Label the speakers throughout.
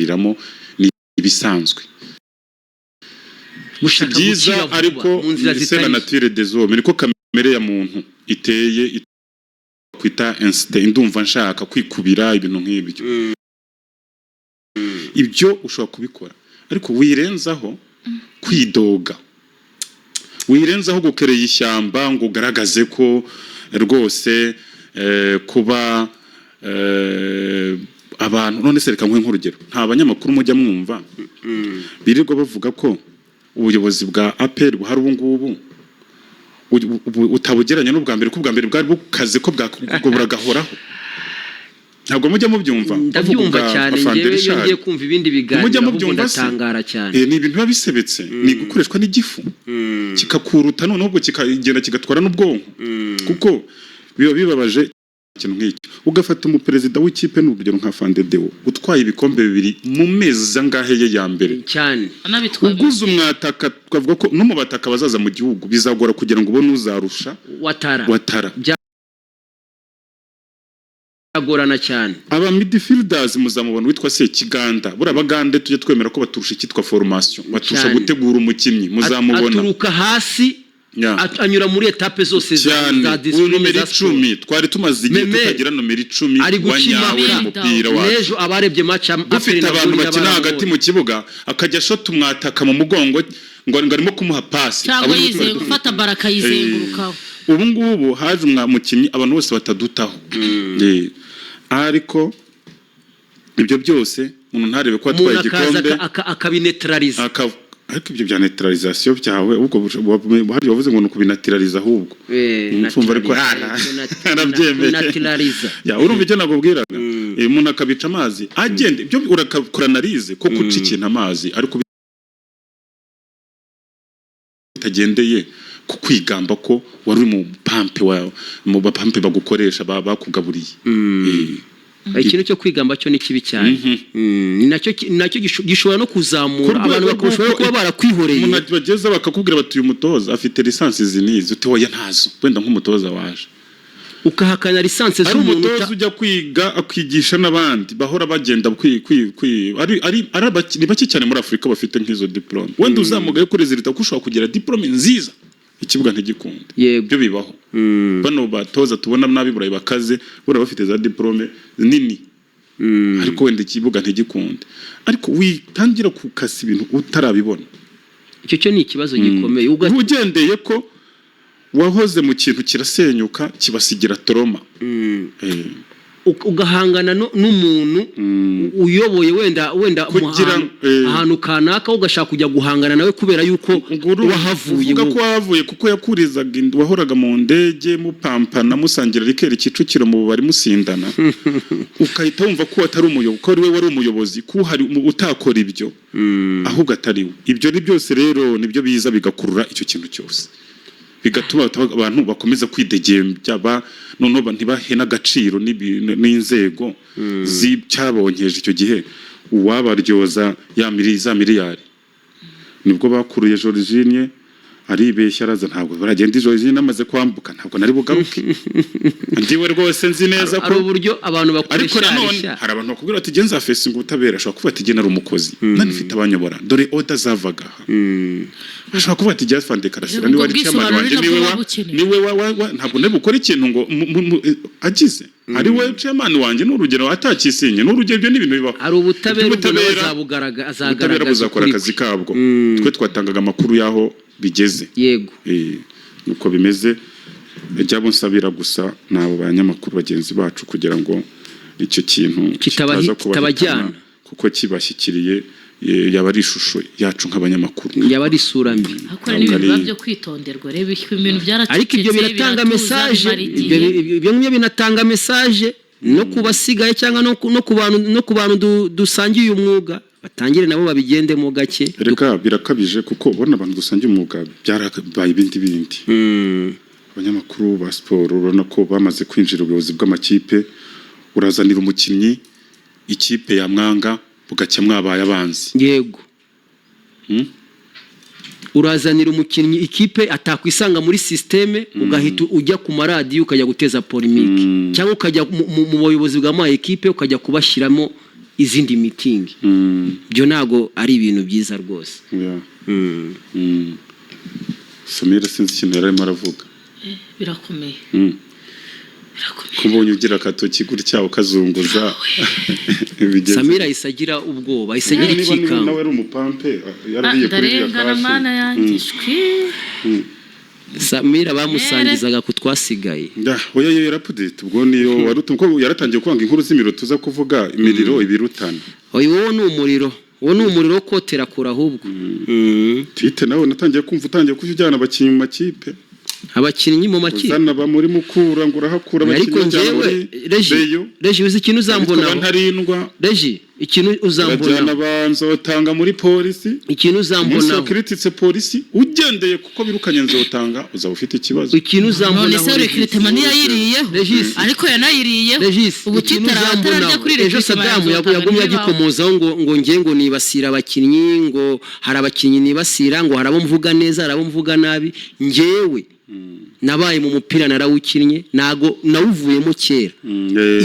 Speaker 1: Iramo ni ibisanzwe. Si
Speaker 2: Gushaka
Speaker 1: byiza,
Speaker 2: gukira vuba
Speaker 1: ariko
Speaker 2: mu nzira
Speaker 1: c'est la
Speaker 2: zitari zo.
Speaker 1: nature des hommes, niko kamere ya muntu iteye, kwita instinct, ndumva nshaka kwikubira ibintu nk'ibyo. Ibyo ushobora kubikora, ariko wirenzaho kwidoga, wirenzaho gukereye ishyamba ngo ugaragaze ko rwose kuba abantu. None se reka nguhe nk'urugero, nta banyamakuru mujya mwumva birirwa bavuga ko ubuyobozi bwa APR buhari ubu ngubu utabugereranya n'ubwa mbere, ko ubwa mbere bwari bukaze, ko bwo buragahoraho? Ntabwo mujya mubyumva bavuga
Speaker 2: Ndabyumva
Speaker 1: ubwa
Speaker 2: cyane.
Speaker 1: Afande
Speaker 2: Njyewe iyo
Speaker 1: Richard.
Speaker 2: ngiye kumva ibindi biganiro,
Speaker 1: Mujya
Speaker 2: ahubwo
Speaker 1: mubyumva se?
Speaker 2: ndatangara cyane.
Speaker 1: Ni ibintu biba bisebetse, ni gukoreshwa n'igifu kikakuruta, noneho ubwo kikagenda kigatwara n'ubwonko, kuko biba bibabaje ikintu nk'icyo. Ugafata umuperezida w'ikipe, ni urugero nka Fandedeo, utwaye ibikombe bibiri mu mezi angahe ye ya mbere,
Speaker 2: Cyane.
Speaker 3: Anabitwaye.
Speaker 1: Uguze umwataka, twavuga ko no mu bataka bazaza mu gihugu bizagora kugira ngo ubone uzarusha
Speaker 2: Watara.
Speaker 1: Watara.
Speaker 2: Byagorana cyane.
Speaker 1: Aba midfielders muzamubona witwa Sekiganda. Buriya Abagande tujye twemera ko baturusha icyitwa formation, baturusha gutegura umukinnyi, muzamubona.
Speaker 2: Aturuka hasi, anyura muri étapes zose za
Speaker 1: Cyane.
Speaker 2: za
Speaker 1: Uyu
Speaker 2: discipline
Speaker 1: nomero
Speaker 2: za siporo.
Speaker 1: 10, twari tumaze igihe
Speaker 2: Meme,
Speaker 1: tutagira nomero 10
Speaker 2: ari
Speaker 1: wa
Speaker 2: gukina
Speaker 1: nyawe
Speaker 3: mpaka.
Speaker 1: mu mupira wacu.
Speaker 2: N'ejo abarebye match ya
Speaker 1: Dufite
Speaker 2: APR na
Speaker 1: abantu
Speaker 2: Gorilla
Speaker 1: bakina hagati
Speaker 2: baramubonye.
Speaker 1: mu kibuga, akajya ashota umwataka mu mugongo ngo arimo kumuha pasi.
Speaker 3: Cyangwa
Speaker 1: Abo nibo
Speaker 3: yizeye
Speaker 1: twari dufite.
Speaker 3: gufata ballon akayizengurukaho.
Speaker 1: Ubu ngubu haje umukinnyi abantu bose batadutaho. Ariko ibyo byose umuntu ntarebe ko atwaye
Speaker 2: Umuntu akaza
Speaker 1: igikombe
Speaker 2: akabinetraliza.
Speaker 1: Ariko ibyo bya neutralisation byawe, ubwo hari wavuze ngo ni ukubinatiraliza ahubwo. Mfumva ariko arabyemeye.
Speaker 2: Naturaliza.
Speaker 1: Ya, urumva icyo nakubwiraga? Umuntu akabica amazi agenda, ibyo urakora analyse ko guca ikintu amazi, ariko bitagendeye ku kwigamba ko wari uri mu pampe wa mu bapampe bagukoresha bakugaburiye.
Speaker 2: Ikintu cyo kwigamba cyo ni kibi cyane. Ni nacyo gishobora no
Speaker 1: Ku
Speaker 2: kuzamura
Speaker 1: rwego
Speaker 2: abantu bakabashobora
Speaker 1: rw'uko
Speaker 2: kuba barakwihoreye.
Speaker 1: Umuntu bageza bakakubwira bati: "Uyu mutoza afite licence izi n'izi," uti: "Oya, ntazo." Wenda nk'umutoza waje
Speaker 2: ukahakana licence
Speaker 1: ari
Speaker 2: z'umuntu
Speaker 1: umutoza ujya kwiga, akigisha n'abandi, bahora bagenda kwi kwi kwi ari ni bake cyane muri Afurika bafite nk'izo diplôme. Wenda uzamugaye kuri résultat, ko ushobora kugira diplôme nziza, ikibuga ntigikunde. Ibyo bibaho. Bano batoza tubona nabi Burayi bakaze, buriya bafite za diplôme nini, ariko wenda ikibuga ntigikunde. Ariko witangira gukasa ibintu utarabibona.
Speaker 2: Icyo cyo ni ikibazo gikomeye.
Speaker 1: Ugendeye ko wahoze mu kintu kirasenyuka, kibasigira trauma.
Speaker 2: Ugahangana n'umuntu uyoboye wenda mu ahantu kanaka, ugashaka kujya guhangana nawe kubera yuko wahavuye
Speaker 1: uvuga
Speaker 2: wowe.
Speaker 1: Ko wahavuye kuko yakurizaga wahoraga mu ndege, mupampana, musangira liqueur Kicukiro mu bubari, musindana, ukahita wumva ko atari umuyobozi, ko ari we wari umuyobozi, ko uhari utakora ibyo, ahubwo atari we. Ibyo ni byose rero nibyo biza bigakurura icyo kintu cyose, bigatuma abantu bakomeza kwidegembya, noneho ntibahe n'agaciro n'inzego z'icyabonkeje icyo gihe. Uwabaryoza ya za miliyari, nibwo bakuruye Georgine, aribeshya araza. Ntabwo baragenda, Georgine amaze kwambuka, ntabwo nari bugaruke ndiwe rwose, nzi neza ko
Speaker 2: Hari uburyo abantu
Speaker 1: ariko nanone
Speaker 2: bakoresha.
Speaker 1: hari abantu bakubwira bati: "Genza fesinga ubutabera." Ashobora kuvuga ati: "Gena ari umukozi, nani mfite abanyobora, dore order zavaga aha." Ashobora kuvuga ati: "Jya Fande Karasira
Speaker 3: Ubwo
Speaker 1: niwe ari chairman
Speaker 3: bwisobanuro
Speaker 1: wanjye,
Speaker 3: ni
Speaker 1: niwe
Speaker 3: nabwo
Speaker 1: wa
Speaker 3: buba bukenewe.
Speaker 1: niwe wa ntabwo nari bukore ikintu ngo agize ari we chairman wanjye." Ni urugero, atakisinye, ni urugero. Ibyo ni ibintu bibaho.
Speaker 2: Hari ubutabera, ubwo nawe
Speaker 1: Ubutabera
Speaker 2: azagaragaza
Speaker 1: buzakora
Speaker 2: ukuri
Speaker 1: akazi
Speaker 2: kwe.
Speaker 1: kabwo. Twe twatangaga amakuru y'aho bigeze. Nuko bimeze. Jya nsabira gusa n'abo banyamakuru bagenzi bacu kugira ngo icyo kintu kitaza kubahitana,
Speaker 2: Kitabajyana.
Speaker 1: kuko kibashyikiriye yaba ari ishusho yacu nk'abanyamakuru.
Speaker 2: Yaba ari isura mbi.
Speaker 3: Hakora n'ibintu
Speaker 1: Ntabwo
Speaker 3: biba byo kwitonderwa. Reba ibintu byaracecetse,
Speaker 2: Ariko ibyo biratanga
Speaker 3: biratuza,
Speaker 2: message.
Speaker 3: bimara
Speaker 2: Ibyo
Speaker 3: igihe.
Speaker 2: Ibyo ngibyo binatanga message no ku basigaye cyangwa no ku bantu dusangiye uyu mwuga, batangire nabo babigendemo gake.
Speaker 1: Reka, birakabije, kuko ubona abantu dusangiye umwuga byarabaye ibindi bindi. Abanyamakuru ba siporo urabona ko bamaze kwinjira ubuyobozi bw'amakipe. Urazanira umukinnyi, ikipe yamwanga, bugacya mwabaye abanzi.
Speaker 2: Yego. Urazanira umukinnyi, ikipe atakwisanga muri système, ugahita ujya ku maradiyo, ukajya guteza polémique, cyangwa ukajya mu buyobozi bwa ma ekipe, ukajya kubashyiramo izindi meeting. Ibyo ntago ari ibintu byiza rwose.
Speaker 1: Samira, sinzi ikintu yari arimo aravuga.
Speaker 3: Birakomeye. Birakomeye.
Speaker 1: Ko ubonye ugira akatoki gutya ukazunguza, bigenze?
Speaker 2: Samira ahise agira ubwoba, ahise agira
Speaker 1: Niba
Speaker 2: ikikango.
Speaker 1: nawe ari umupampe, yarariye kuri iriya
Speaker 3: Ndarengana.
Speaker 1: cash.
Speaker 3: Mana yanjye, shwi.
Speaker 2: Samira bamusangizaga ku twasigaye.
Speaker 1: Oya, yo yarapudite, ubwo niyo waruta, kuko yaratangiye kwanga inkuru z'imiriro, tuza kuvuga imiriro ibirutana.
Speaker 2: Oya, uwo ni umuriro, uwo ni umuriro wo kotera kure ahubwo.
Speaker 1: Tite, nawe natangiye kumva utangiye kujya ujyana abakinnyi mu makipe.
Speaker 2: Abakinnyi mu makipe?
Speaker 1: Uzana ba muri Mukura, ngo urahakura
Speaker 2: Ariko
Speaker 1: abakinnyi, ujyana
Speaker 2: njyewe
Speaker 1: muri
Speaker 2: Reji,
Speaker 1: Rayon.
Speaker 2: Reji, uzi ikintu
Speaker 1: Abitwa ba
Speaker 2: uzambonaho?
Speaker 1: Ntarindwa.
Speaker 2: Reji, ikintu
Speaker 1: Urajyana
Speaker 2: uzambonaho?
Speaker 1: ba Nzotanga muri Polisi.
Speaker 2: Ikintu
Speaker 1: Umunsi
Speaker 2: uzambonaho?
Speaker 1: wakirititse Polisi ugendeye kuko birukanye Nzotanga, uzaba ufite ikibazo.
Speaker 2: Ikintu
Speaker 3: None
Speaker 2: uzambonaho,
Speaker 3: se
Speaker 2: Regis?
Speaker 3: recrutement ntiyayiriyeho?
Speaker 2: Regis.
Speaker 3: Ariko yanayiriyeho.
Speaker 2: Regis,
Speaker 3: Ubu
Speaker 2: ikintu
Speaker 3: Tite atararya
Speaker 2: uzambonaho?
Speaker 3: kuri
Speaker 2: Ejo
Speaker 3: recrutement ya
Speaker 2: Sadamu
Speaker 3: Nzotanga,
Speaker 2: yagumye
Speaker 3: ntibibaho.
Speaker 2: agikomozaho ngo ngiye ngo nibasira abakinnyi, ngo hari abakinnyi nibasira, ngo hari abo mvuga neza, hari abo mvuga nabi. Njyewe nabaye mu mupira, narawukinnye, ntago nawuvuyemo kera.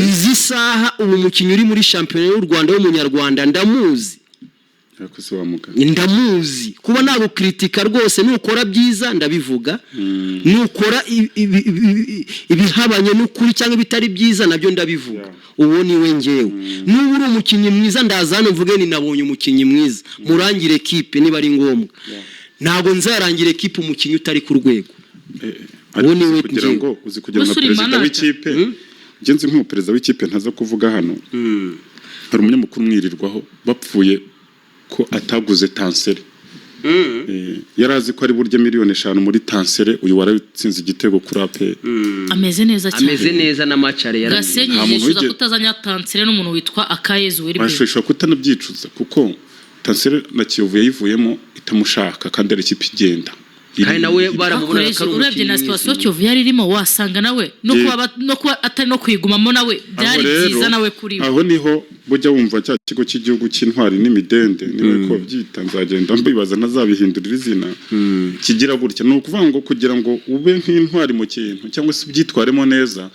Speaker 2: Izi saha ubu umukinnyi uri muri shampiyona y'u Rwanda w'umunyarwanda ndamuzi.
Speaker 1: Ariko se wamugana?
Speaker 2: Ndamuzi. Kuba nagukritika rwose, nukora byiza ndabivuga, nukora ibihabanye n'ukuri cyangwa ibitari byiza nabyo ndabivuga. Uwo niwe ngewe. Nuba uri umukinnyi mwiza, ndaza hano mvuge ni nabonye umukinnyi mwiza, murangire ekipe niba ari ngombwa. Ntabwo nzarangira ekipe umukinnyi utari ku rwego.
Speaker 1: Ariko
Speaker 2: Uwo ni
Speaker 1: uzi
Speaker 2: we
Speaker 1: kugira
Speaker 2: njyewe.
Speaker 1: ngo uzi kugira nka
Speaker 3: Gusa uri
Speaker 1: perezida
Speaker 3: manager.
Speaker 1: w'ikipe, njye nzi nk'umuperezida w'ikipe ntaza kuvuga hano, hari umunyamakuru umwirirwaho bapfuye ko ataguze tansere. Yari azi ko ari burya miliyoni 5 muri tansere, uyu waratsinze igitego kuri APR.
Speaker 3: Ameze neza cyane.
Speaker 2: Ameze neza na macare yaragiye.
Speaker 3: Gasenyi
Speaker 1: Nta muntu
Speaker 3: yicuza kutazanya tansere n'umuntu witwa Akayezu Wilbert.
Speaker 1: Bashobora kutanabyicuza, kuko tansere na Kiyovu yayivuyemo itamushaka, kandi ari ikipe igenda.
Speaker 2: Kandi nawe baramubonaga ko ari
Speaker 3: Urebye na
Speaker 2: umukinnyi
Speaker 3: situation
Speaker 2: mwiza.
Speaker 3: Kiyovu yari irimo, wasanga nawe no kuba atari no kuyigumamo nawe byari
Speaker 1: Aho rero,
Speaker 3: byiza nawe kuri we.
Speaker 1: Aho niho bujya wumva cya kigo cy'igihugu cy'intwari n'imidende, niba ariko babyita, nzagenda mbibaza ntazabihindurira izina, kigira gutya. Ni ukuvuga ngo kugira ngo ube nk'intwari mu kintu cyangwa se ubyitwaremo neza,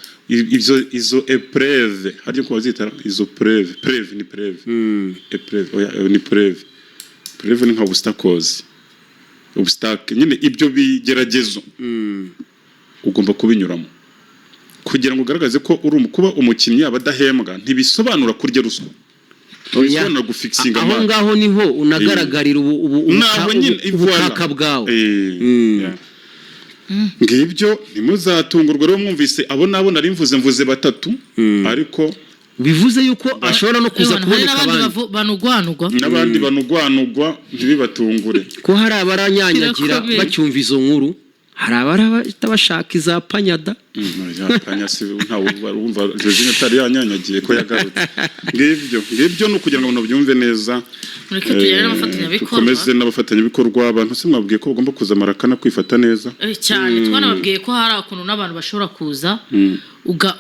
Speaker 1: izo épreuve, haryo ko bazita izo preuve, preuve ni preuve, épreuve, oya, ni preuve, preuve ni nka obstacles, obstacle nyine, ibyo bigeragezo ugomba kubinyuramo kugira ngo ugaragaze ko uri kuba umukinnyi yaba adahembwa ntibisobanura kurya ruswa, ntibisobanura gufikisinga
Speaker 2: Aho
Speaker 1: match.
Speaker 2: ngaho niho unagaragarira ubu ubu
Speaker 1: Naho nyine
Speaker 2: ubukaka
Speaker 1: voilà.
Speaker 2: bwawe.
Speaker 1: Yeah. Ngibyo, ntimuzatungurwe rero mwumvise abo nabo nari mvuze batatu, ariko
Speaker 2: Bivuze yuko ashobora no kuza
Speaker 3: Ewana, hari
Speaker 2: kuboneka
Speaker 3: n'abandi
Speaker 2: abandi.
Speaker 3: banugwanugwa.
Speaker 1: N'abandi banugwanugwa, ntibibatungure.
Speaker 2: Ko hari abaranyanyagira
Speaker 3: Birakomeye.
Speaker 2: bacyumva izo nkuru, hari abarahita bashaka iza panyada.
Speaker 1: Panya si ntawe wumva Josine atari yanyanyagiye ko yagarutse. Ngibyo, ngibyo ni ukugira ngo abantu babyumve neza.
Speaker 3: Mureke tugere n'abafatanyabikorwa.
Speaker 1: Dukomeze n'abafatanyabikorwa. Abantu se mwabwiye ko bagomba kuza marakana kwifata neza?
Speaker 3: Cyane, twanababwiye ko hari ukuntu n'abantu bashobora kuza uga